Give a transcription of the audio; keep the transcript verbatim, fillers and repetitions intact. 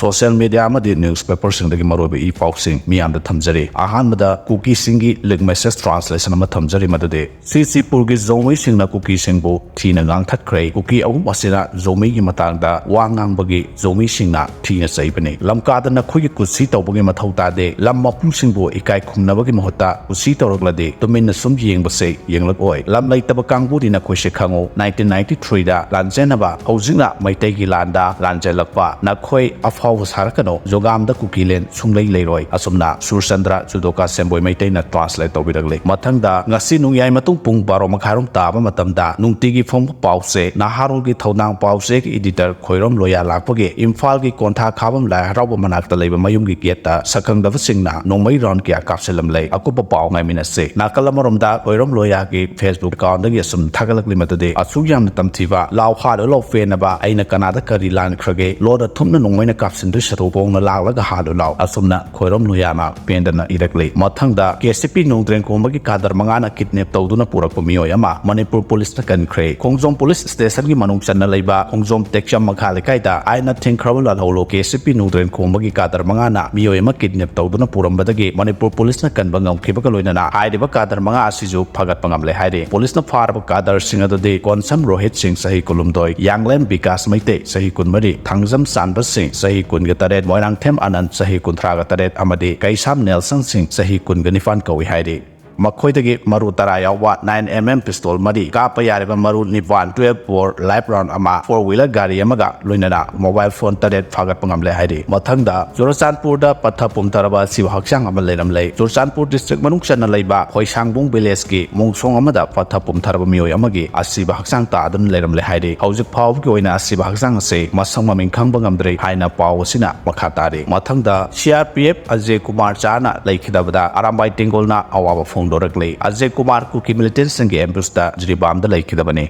Social media ꯑꯃꯗꯤ newspaperꯁꯤꯡꯗꯒꯤ ꯃꯔꯨꯑꯣꯏꯕ E ꯄꯥꯎꯁꯤꯡ ꯃꯤꯌꯥꯝꯗ ꯊꯝꯖꯔꯤ꯫ ꯑꯍꯥꯟꯕꯗ ꯀꯨꯀꯤꯁꯤꯡꯒꯤ leaked message translation ꯑꯃ ꯊꯝꯖꯔꯤ, ꯃꯗꯨꯗꯤ ꯁꯤꯁꯤꯄꯨꯔꯒꯤ ꯖꯣꯃꯤꯁꯤꯡꯅ ꯀꯨꯀꯤꯁꯤꯡꯕꯨ ꯊꯤꯅ ꯉꯥꯡꯊꯠꯈ꯭ꯔꯦ꯫ ꯀꯨꯀꯤ ꯑꯍꯨꯝ ꯑꯁꯤꯅ ꯖꯣꯃꯤꯒꯤ ꯃꯇꯥꯡꯗ ꯋꯥ ꯉꯥꯡꯕꯒꯤ ꯖꯣꯃꯤꯁꯤꯡꯅ ꯊꯤꯅ ꯆꯩꯕꯅꯤ꯫ ꯂꯝꯀꯥꯗ ꯅꯈꯣꯏꯒꯤ ꯀꯨꯠꯁꯤ ꯇꯧꯕꯒꯤ ꯃꯊꯧ ꯇꯥꯗꯦ꯫ ꯂꯝ ꯃꯄꯨꯁꯤꯡꯕꯨ ꯏꯀꯥꯏ ꯈꯨꯝꯅꯕꯒꯤ ꯃꯍꯨꯠꯇ ꯀꯨꯠꯁꯤ ꯇꯧꯔꯛꯂꯗꯤ ꯇꯨꯃꯤꯟꯅ ꯁꯨꯝ ꯌꯦꯡꯕꯁꯦ ꯌꯦꯡꯂꯛꯑꯣꯏ꯫ ꯂꯝ ꯂꯩꯇꯕ ꯀꯥꯡꯕꯨꯗꯤ ꯅꯈꯣꯏꯁꯦ ꯈꯪꯉꯨ, nineteen ninety-threeꯗ ꯂꯥꯟꯖꯦꯟꯅꯕ ꯍꯧꯖꯤꯛꯅ ꯃꯩꯇꯩꯒꯤ ꯂꯥꯟꯗ ꯂꯥꯟꯖꯦꯜꯂꯛꯄ ꯅꯈꯣꯏ ꯑꯐꯥꯎꯕ ꯁꯥꯔꯛꯀꯅꯨ꯫ ꯖꯣꯒꯥꯝꯗ ꯀꯨꯀꯤꯂꯦꯟ ꯁꯨꯡꯂꯩ ꯂꯩꯔꯣꯏ꯫ ꯑꯁꯨꯝꯅ ꯁꯨꯔꯆꯟꯗ꯭ꯔ ꯆꯨꯗꯣꯀꯥ ꯁꯦꯝꯕꯣꯏ ꯃꯩꯇꯩꯅ translate ꯇꯧꯕꯤꯔꯛꯂꯤ꯫ ꯃꯊꯪꯗ ꯉꯁꯤ ꯅꯨꯡꯌꯥꯏ ꯃꯇꯨꯡ ꯄꯨꯡ ꯕꯥꯔꯣ ꯃꯈꯥꯏꯔꯣꯝ ꯇꯥꯕ ꯃꯇꯝꯗ ꯅꯨꯡꯇꯤꯒꯤ ꯐꯣꯡꯕ ꯄꯥꯎꯆꯦ ꯅꯍꯥꯔꯣꯜꯒꯤ ꯊꯧꯗꯥꯡ ꯄꯥꯎꯆꯦꯒꯤ editor ꯈꯣꯏꯔꯣꯝ ꯂꯣꯌꯥ ꯂꯥꯛꯄꯒꯤ ꯏꯝꯐꯥꯜꯒꯤ ꯀꯣꯟꯊꯥ ꯈꯥꯕꯝ ꯂꯥꯏ ꯍꯔꯥꯎꯕ ꯃꯅꯥꯛꯇ ꯂꯩꯕ ꯃꯌꯨꯝꯒꯤ gateꯇ ꯁꯛꯈꯪꯗꯕꯁꯤꯡꯅ ꯅꯣꯡꯃꯩ round ꯀꯌꯥ ꯀꯥꯞꯁꯤꯜꯂꯝꯂꯦ꯫ ꯑꯀꯨꯞꯄ ꯄꯥꯎ ꯉꯥꯏꯃꯤꯟꯅꯁꯤ꯫ ꯅꯥꯀꯜ ꯑꯃꯔꯣꯝꯗ ꯈꯣꯏꯔꯣꯝ ꯂꯣꯌꯥꯒꯤ Facebook accountꯗꯒꯤ ꯑꯁꯨꯝ ꯊꯥꯒꯠꯂꯛꯂꯤ, ꯃꯗꯨꯗꯤ ꯑꯁꯨꯛ ꯌꯥꯝꯅ ꯇꯝꯊꯤꯕ ꯂꯥꯎ ꯍꯥ ꯂꯨ ꯂꯥꯎ ꯄꯦꯟꯅꯕ ꯑꯩꯅ ꯀꯅꯥꯗ ꯀꯔꯤ ꯂꯥꯟꯈ꯭ꯔꯒꯦ? ꯂꯣꯗ ꯊꯨꯞꯅ ꯅꯣꯡꯃꯩꯅ ꯀꯥꯞꯁꯤꯟꯗꯨ ꯁꯔꯨ ꯈꯣꯡꯅ ꯂꯥꯛꯂꯒ ꯍꯥ ꯂꯨ ꯂꯥꯎ꯫ ꯑꯁꯨꯝꯅ ꯈꯣꯏꯔꯣꯝ ꯂꯣꯌꯥꯅ ꯄꯦꯟꯗꯅ ꯏꯔꯛꯂꯤ꯫ ꯃꯊꯪꯗ KCP ꯅꯣꯡꯗ꯭ꯔꯦꯟ ꯈꯣꯝꯕꯒꯤ ꯀꯥꯗꯔ ꯃꯉꯥꯅ kidnap ꯇꯧꯗꯨꯅ ꯄꯨꯔꯛꯄ ꯃꯤꯑꯣꯏ ꯑꯃ ꯃꯅꯤꯄꯨꯔ ꯄꯨꯂꯤꯁꯅ ꯀꯟꯈ꯭ꯔꯦ꯫ ꯈꯣꯡꯖꯣꯝ ꯄꯨꯂꯤꯁ stationꯒꯤ ꯃꯅꯨꯡ ꯆꯟꯅ ꯂꯩꯕ ꯈꯣꯡꯖꯣꯝ ꯇꯦꯛꯆꯝ ꯃꯈꯥ ꯂꯩꯀꯥꯏꯗ ꯑꯥꯏꯟꯅ ꯊꯤꯡꯈ꯭ꯔꯕ ꯂꯥꯜꯍꯧꯂꯨ KCP ꯅꯣꯡꯗ꯭ꯔꯦꯟ ꯈꯣꯝꯕꯒꯤ ꯀꯥꯗꯔ ꯃꯉꯥꯅ ꯃꯤꯑꯣꯏ ꯑꯃ kidnap ꯇꯧꯗꯨꯅ ꯄꯨꯔꯝꯕꯗꯒꯤ ꯃꯅꯤꯄꯨꯔ ꯄꯨꯂꯤꯁꯅ ꯀꯟꯕ ꯉꯝꯈꯤꯕꯒ ꯂꯣꯏꯅꯅ ꯍꯥꯏꯔꯤꯕ ꯀꯥꯗꯔ ꯃꯉꯥ ꯑꯁꯤꯁꯨ ꯐꯥꯒꯠꯄ ꯉꯝꯂꯦ ꯍꯥꯏꯔꯤ꯫ ꯄꯨꯂꯤꯁꯅ ꯐꯥꯔꯕ ꯀꯥꯗꯔꯁꯤꯡ ꯑꯗꯨꯗꯤ ꯀꯣꯟꯁꯝ ꯔꯣꯍꯤꯠ ꯁꯤꯡ, ꯆꯍꯤ ꯀꯨꯟꯍꯨꯝꯗꯣꯏ, ꯌꯥꯡꯂꯦꯟ ꯕꯤꯀꯥꯁ ꯃꯩꯇꯩ, ꯆꯍꯤ ꯀꯨꯟꯃꯔꯤ, ꯊꯥꯡꯖꯝ ꯆꯥꯟꯕ ꯁꯤꯡ, ꯆꯍꯤ ꯀꯨꯟꯒ ꯇꯔꯦꯠ, ꯃꯣꯏꯔꯥꯡꯊꯦꯝ ꯑꯅꯟ, ꯆꯍꯤ ꯀꯨꯟꯊ꯭ꯔꯥꯒ ꯇꯔꯦꯠ, ꯑꯃꯗꯤ ꯀꯩꯁꯥꯝ ꯅꯦꯜꯁꯟ ꯁꯤꯡ, ꯆꯍꯤ ꯀꯨꯟꯒ ꯅꯤꯄꯥꯟ ꯀꯧꯏ ꯍꯥꯏꯔꯤ꯫ ꯃꯈꯣꯏꯗꯒꯤ ꯃꯔꯨ ꯇꯔꯥ ꯌꯥꯎꯕ nine MM pistol ꯃꯔꯤ, ꯀꯥꯞꯄ ꯌꯥꯔꯤꯕ ꯃꯔꯨ ꯅꯤꯄꯥꯟ, twelve bore live round ꯑꯃ, four wheeler ꯒꯥꯔꯤ ꯑꯃꯒ ꯂꯣꯏꯅꯅ mobile phone ꯇꯔꯦꯠ ꯐꯥꯒꯠꯄ ꯉꯝꯂꯦ ꯍꯥꯏꯔꯤ꯫ ꯃꯊꯪꯗ ꯆꯨꯔꯆꯥꯟꯄꯨꯔꯗ ꯄꯠꯊ ꯄꯨꯝꯊꯔꯕ ꯑꯁꯤꯕ ꯍꯛꯆꯥꯡ ꯑꯃ ꯂꯩꯔꯝꯂꯦ꯫ ꯆꯨꯔꯆꯥꯟꯄꯨꯔ district ꯃꯅꯨꯡ ꯆꯟꯅ ꯂꯩꯕ ꯍꯣꯏꯁꯥꯡꯕꯨꯡ villageꯀꯤ ꯃꯣꯡꯁꯣꯡ ꯑꯃꯗ ꯄꯠꯊ ꯄꯨꯝꯊꯔꯕ ꯃꯤꯑꯣꯏ ꯑꯃꯒꯤ ꯑꯁꯤꯕ ꯍꯛꯆꯥꯡ ꯇꯥꯗꯨꯅ ꯂꯩꯔꯝꯂꯦ ꯍꯥꯏꯔꯤ꯫ ꯍꯧꯖꯤꯛ ꯐꯥꯎꯕꯒꯤ ꯑꯣꯏꯅ ꯑꯁꯤꯕ ꯍꯛꯆꯥꯡ ꯑꯁꯤ ꯃꯁꯛ ꯃꯃꯤꯡ ꯈꯪꯕ ꯉꯝꯗ꯭ꯔꯤ ꯍꯥꯏꯅ ꯄꯥꯎ ꯑꯁꯤꯅ ꯃꯈꯥ ꯇꯥꯔꯤ꯫ ꯃꯊꯪꯗ CRPF ꯑꯖꯦ ꯀꯨꯃꯥꯔ ꯆꯥꯅ ꯂꯩꯈꯤꯗꯕꯗ ꯑꯔꯥꯝꯕꯥꯏ ꯇꯦꯡꯒꯣꯜꯅ ꯑꯋꯥꯕ ꯐꯣꯡꯗꯣꯔꯛꯂꯤ꯫ ꯑꯖꯦ ꯀꯨꯃꯥꯔ ꯀꯨꯀꯤ militantꯁꯤꯡꯒꯤ ambushꯇ ꯖꯤꯔꯤꯕꯥꯝꯗ ꯂꯩꯈꯤꯗꯕꯅꯤ꯫